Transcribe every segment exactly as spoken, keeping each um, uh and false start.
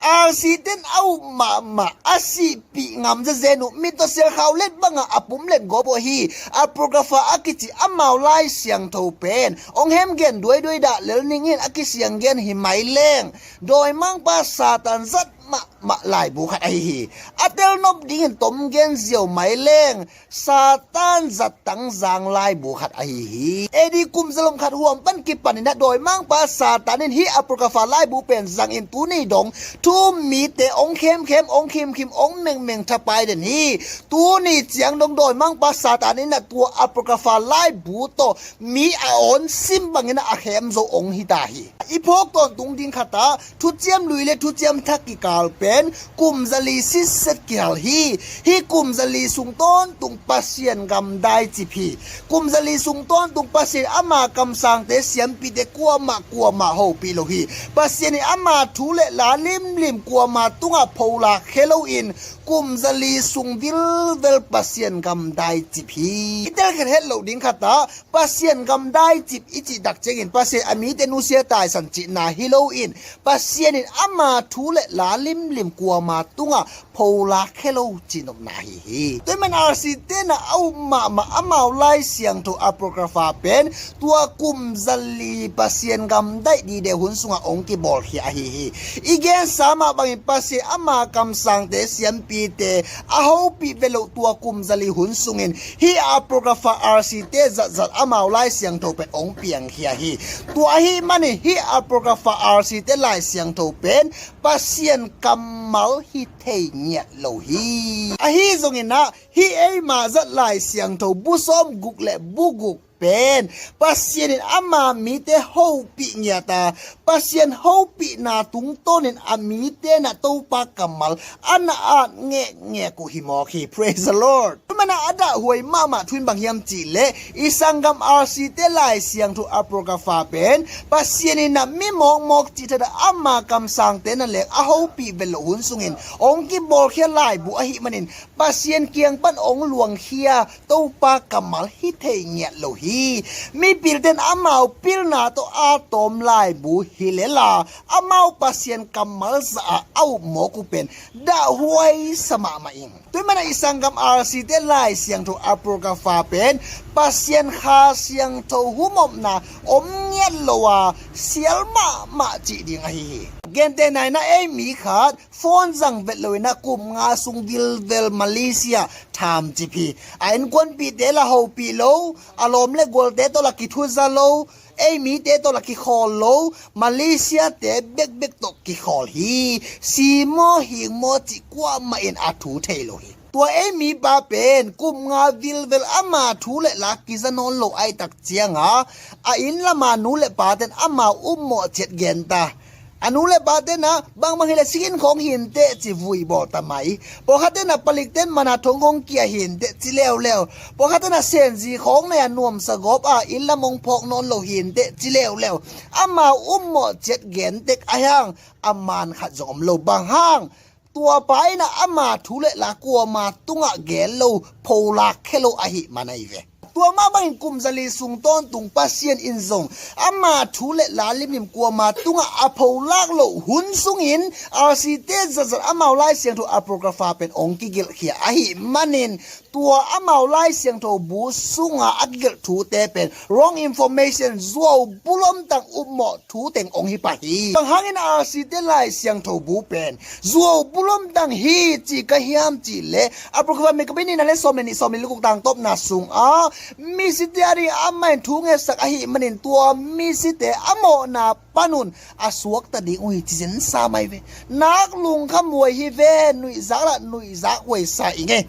R C ten a up mahmah, a sihpih ngam zezen uh, mit tawh sialkhau let bangah a pum let gawp uh ahi Apocrypha a kici amau Lai Siangtho pen hong hemgen duaiduai dah lel ning in a kisiang gen hi mai leng, dawimangpa Satan zat mahmah laibu khat ahi hi. A telnop dingin tom gen ziau mai leng, Satan zattang zang laibu khat ahi hi. A D kum zalom khat huam pan kipanin a dawimangpa Satan in hih Apocrypha laibu pen zangin tuni dong thu um mite ong khemkhem, ong khimkhim, ong mengmeng thapai den hi. Tuni ciang dong dawimangpa Satan in a tua Apocrypha laibu tawh mi a awn sim bangin a khem zo ong hita hi. I phawk tawntung ding khatah thuciam lui le thuciam thak kikal pen kum zali sitset kihal hi. Hih kum zali sung tawntung Pasian gamdai cip hi. Kum zali sung tawntung Pasian ama kamsangte siampite kuamah kuamah hopih lo hi. Pasian in ama thu le la limlim kuama tungah pholak khe loin kum zali sung vilvel Pasian gamdai cip hi. I telkhiat het loh ding khatah Pasian gamdai cip i cih tak ciangin Pasian a mite nusia taisan cihna hi loin Pasian in ama thu le la limlim kuama tungah pholak khe lo cihnopna ahi hi. Tua ahih man R C ten a up mahmah amau Lai Siangtho Apocrypha pen tua kum zali Pasian gamdai dide hun sungah ong kibawlkhia ahi hi. I gensa mah bangin Pasian ama kamsangte siampite a hopih ve loh tua kum zali hun sungin hih Apocrypha R C te zatzat amau Lai Siangtho pen ong piangkhia hi. Tua ahih manin hih Apocrypha R C te Lai Siangtho pen Pasian kammal hi thei ngiat lo hi. Ahi zongin ah hih eima zat Lai Siangtho bu sawm guk le bu guk pen Pasian in ama mite hopih ngiat a, Pasian hopihna tungtawnin a mite na Topa kammal a na at ngekngek uh hi mawk hi. Praise the Lord. Tua ahih man a dahhuai mahmah thu in bang hiam cihleh i sanggam R C te Lai Siangtho Apocrypha pen Pasian in na mi mawkmawk cih thadah ama kamsangte na leng a hopih ve loh hun sungin ong kibawlkhia laibu ahih manin Pasian kiang pan ong luangkhia Topa kammal hi thei ngiat lo hi. Mipilten amau pilna tawh a tawm laibu hi lela amau Pasian kammal zah a a up mawk uh pen dahhuai sa mahmah ing. Tua ahih man a i sanggam R C te Lai Siangtho Apocrypha pen Pasian Kha Siangtho humopna om ngiat lo a sial mahmah cih ding ahi hi. Gentehna in ah ei mi khat phone zang vet loin ah kum nga sung vilvel Malaysia thamcip hi. A innkuanpihte la hopih lo, a lawm le gualte tawh la kithuza lo, ei mite tawh la kikhawl lo, Malaysia te bekbek tawh kikhawl hi. Si maw hing maw cih kuamah in a thu thei lo hi. Tua ei mipa pen kum nga vilvel ama thu le la kiza nawn lo ahih tak cianga a inn lama nu le paten amau upmawh ciat genta. A nu le paten ah bangbang hileh sikin khawng hinteh ci vui bawl ta mai. Pawlkhatten ah palikten mana thong khawng kia hinteh ci leuleu. Pawlkhatten ah senzi khawng nei a nuamsa gawp a inn lam hong phawk nawn lo hinteh ci leuleu. Amau upmawh ciat gentek a hiang a man khat zong om lo. Bang hang? Tuapa in ah ama thu le la kuama tungah gen lo, pholak khe lo ahih man ahi ve. Tua mah bangin kum zali sung tawntung Pasian in zong ama thu le la limlim kuama tungah a pholak loh hun sungin R C te zatzat amau Lai Siangtho Apocrypha pen ong kigelhkhia ahih manin tua amau Lai Siangtho bu sunga a kigelh thute pen wrong information, zuau bulomtang upmawh thu teng ong hi pah hi. Bang hangin R C te Lai Siangtho bu pen zuau bulomtang hi ci ka hiam cihleh Apocrypha Maccabee nihna le sawm le nih, sawm le guk tang tawpna sungah misite a ding amah in thu ngetsak ahih manin tua misite a mawhna panun a suakta ding uh hi ci zensa mai ve. Nak lungkham huai hi ve, nuihzak lah nuihzak huai sa i ngei.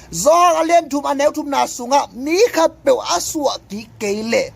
Johan a lian thum a neu thumna sungah mi khatpeuh a suah kik kei leh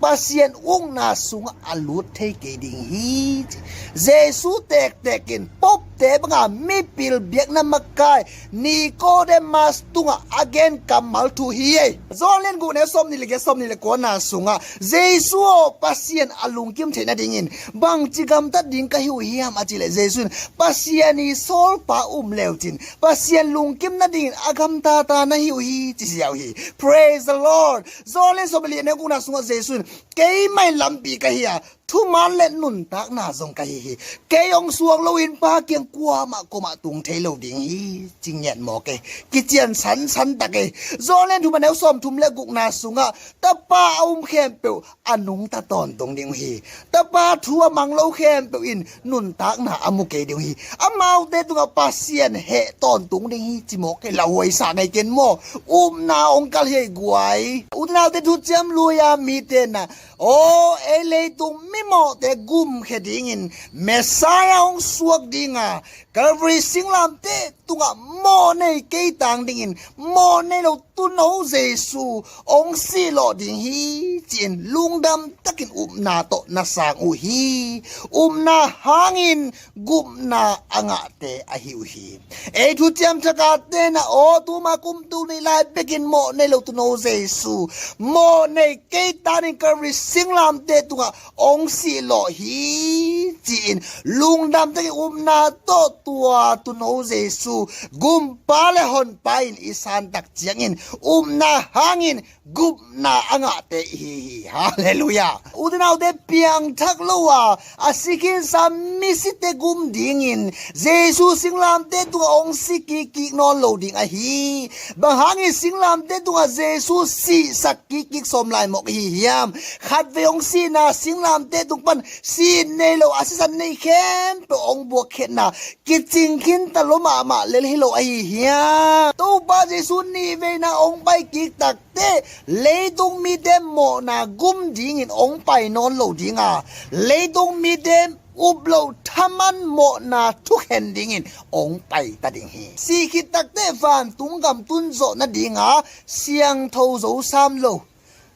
Pasian ukna sungah a lut thei kei ding hi ci. Jesu tektek in popte banga mipil biakna makai Nikodemas tungah a gen kammal thu hi ei. Johan lian guk neu sawm nih le giat, sawm nih le kuana sungah Jesu aw, Pasian a lungkim theih nadingin bangci gamtat ding ka hi uh hiam a cihleh Jesu in Pasian i sawlpa um leucin Pasian lungkim nadingin a gamtata na hi uh hi ci ziau hi. Praise the Lord. Johan lian sawm le li a neu gukna sungah Jesu in keimah in lampi ka hi a, thuman le nuntakna zong ka hi hi. Kei hong suak loin Pa kiang kuamah kuamah tung thei lo ding hi, ci ngiat mawk e. Kician sansan tak e. Johan lian thum a neu sawmthum le gukna sungah Tapa a um khempeuh a nungta tawntung ding uh hi. Tapa thu a mang lo khempeuh in nuntakna a mu kei ding uh hi. Amaute tungah Pasian heh tawntung ding hi, ci mawk e. Lauhuai sa ngei ken maw? Upna hong kal hi ei guai. Ute naute, thuciam lui-a mite na, aw, ei leitung mimawhte gumkhia dingin Messiah hong suak dinga, Calvary singlamteh tungah mawh nei kei tang dingin mawh nei lo Tuuno Jesu hong sihlawh ding hi, ci-in lungdam takin upna tawh na sang uh hi. Upna hangin gupna a ngahte ahi uh hi. Ei thuciam thakate na, aw, tuma kum tul nih lai bekin mawh nei lo Tuuno Jesu mawh nei kei tang dingin Calvary singlamteh tungah hong sihlawh hi, ci-in lungdam takin upna tawh tua Tuuno Jesu gumpa le honpa in i santak ciangin upna hangin gupna a ngahte i hi hi. Halleluiah. Ute naute, piangthak lo a a si khinsa misite gum dingin Jesu singlamteh tungah hong si kikkik nawn lo ding ahi. Bang hangin singlamteh tungah Jesu sihsak kikkik sawm lai mawk i hi hiam? Khatvei hong sihna singlamteh tung pan sin nei lo a sisan nei khempeuh hong buakkhiatna kicing khinta lua mahmah lel hi lo ahi hiam? Topa Jesu nihveina hong pai kik takteh leitung mite mawhna gum dingin hong pai nawn lo dinga, leitung mite up loh thaman mawhna thukhen dingin hong pai ta ding hi. Sih khit takteh vantung gam tun zawh nadinga siangtho zo sam lo,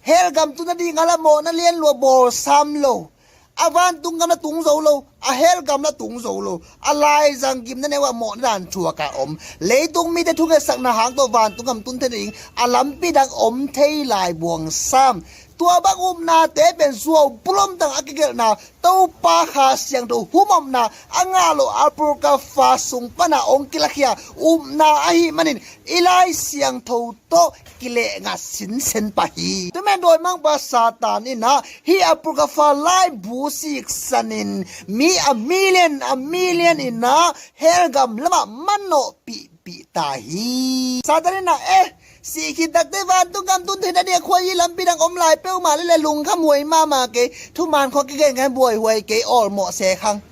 hell gam tun nadinga la mawhna lian lua bawl sam lo, a vantung gam la tung zo lo, a hell gam la tung zo lo, a laizang gimna neu ah mawhna dan thuaka om, leitung mite thungetsakna hang tawh vantung gam tun thei ding a lampi dang om thei lai buang sam. Tua bang upnate pen zuau bulom dang a kigelhna, Topa Kha Siangtho humopna a ngah lo Apocrypha sung pana hong kilakhia upna ahih manin i Lai Siangtho tawh kilehngah sinsen pah hi. Tua manin dawimangpa Satan in ah hih Apocrypha laibu siksanin mi a million a million in ah hell gam lamah manawhpihpih ta hi. Satan in ah, eh, sih khit takteh vantung gam tun theihna ding a khuai hi lampi dang om lai peuhmah leh lungkham huai mahmah kei, thuman khawng kigen kei, buaihuai kei, awlmawh se khang.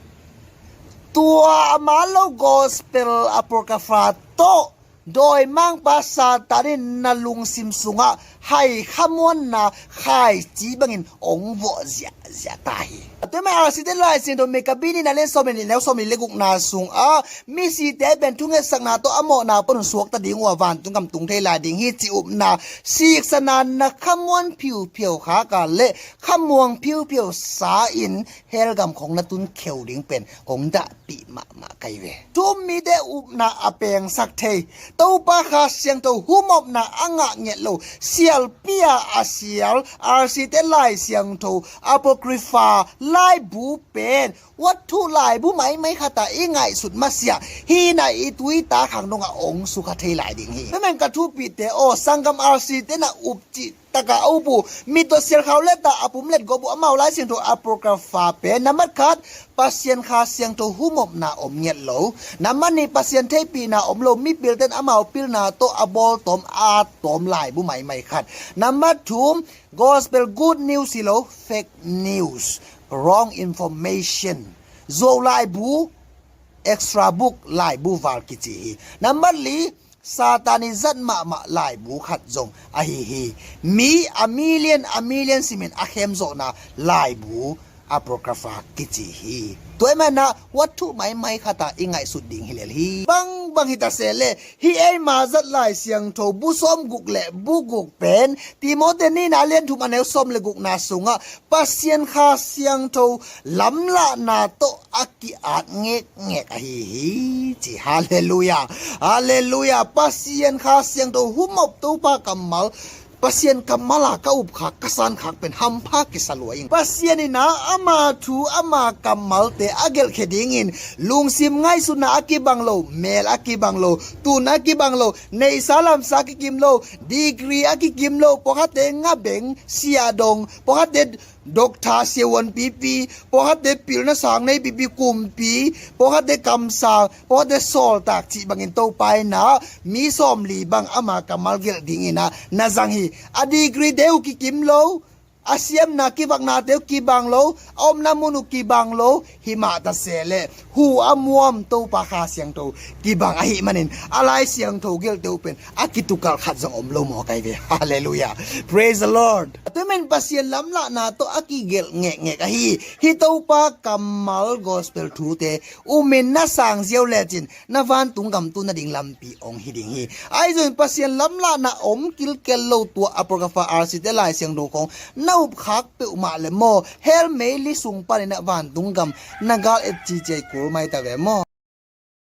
Tua a man lo Gospel Apocrypha tawh dawimangpa Satan in na lungsim sungah hai khamuanna khaici bangin hong vawh ziahziah ta hi. Tua manin R C te Lai Siangtho Maccabee nihna lian sawm le nih neu sawm le gukna sungah misite pen thungetsakna tawh a mawhna pan suakta ding uh a vantung gam tung thei lai ding hi, ci upna siksana na khamuan phiuphiau khak a leh khamuang phiuphiau sa-in hell gam khawng na tun kheu ding pen hong dahpih mahmah ka hi ve. Thu-um mite upna a pengsak thei, Topa Kha Siangtho humopna a ngah ngiat lo sialpi-a a sial R C te Lai Siangtho Apocrypha laibu pen wathuh laibu maimai khat a i ngaihsut masiah hih in ah i tuita khang dongah hong sukha thei lai ding hi. Tua manin ka thupite aw, sanggam R C te na up cih taka a up uh, mit tawh sial khau leta a pum let gawp uh amau Lai Siangtho Apocrypha pen nambat khat, Pasian Kha Siangtho humopna om ngiat lo. Nambat nih, Pasian theihpihna om lo, mipilte in amau pilna tawh a bawltawm a tawm laibu maimai khat. Nambat thum, Gospel Good News hi lo, fake news, wrong information, zuau laibu, extra book, laibu val kici hi. Nambat li, Satan i zat mahmah laibu khat zong ahi hi. Mi a million a million simin a khemzawhna laibu Apocrypha kici hi. Tua ahih manin ah wathuh maimai khat a i ngaihsut ding hi lel hi. Bangbang hi ta se leh hih eima zat Lai Siangtho bu sawm guk le bu guk pen Timoti nihna lian thum a neu sawm le gukna sungah Pasian Kha Siangtho lamlahna tawh a ki-at ngekngek ahi hi, ci. Halleluiah. Halleluiah. Pasian Kha Siangtho humop Topa kammal, Pasian kammal a ka up khak ka san khak pen hampha kisa lua ing. Pasian in ah ama thu ama kammalte a gelhkhia dingin lungsim ngaihsutna a kibang lo, mel a kibang lo, tun a kibang lo, neihsa lamsa a kikim lo, degree a kikim lo, pawlkhatte ngabeng, siahdong, pawlkhatte Doctor siavuan pipi, pawlkhatte pilna sang nei pipi, kumpi, pawlkhatte kamsang, pawlkhatte sawltak cih bangin Topa in ah mi sawmli bang ama kammal gelh dingin ah na zang hi. A degree te uh kikim lo, a siamna kivaknate uh kibang lo, a omna mun uh kibang lo, himah ta se leh hu a muam Topa Kha Siangtho kibang ahih manin a Lai Siangtho gelhte uh pen a kitukalh khat zong om lo maw kai ve. Halleluiah. Praise the Lord. Tua men Pasian lamlahna tawh a kigelh ngekngek ahi hi. Topa kammal gospel thute umin na sang ziau lecin na vantung gam tu nading lampi ong hi ding hi. Ahi zongin Pasian lamlahna om kilkel lo tua Apocrypha, R C te Lai Siangtho khawng na upkhak peuhmah le maw, hell meili sung panin ah vantung gam na gal et cici kul mai ta ve maw.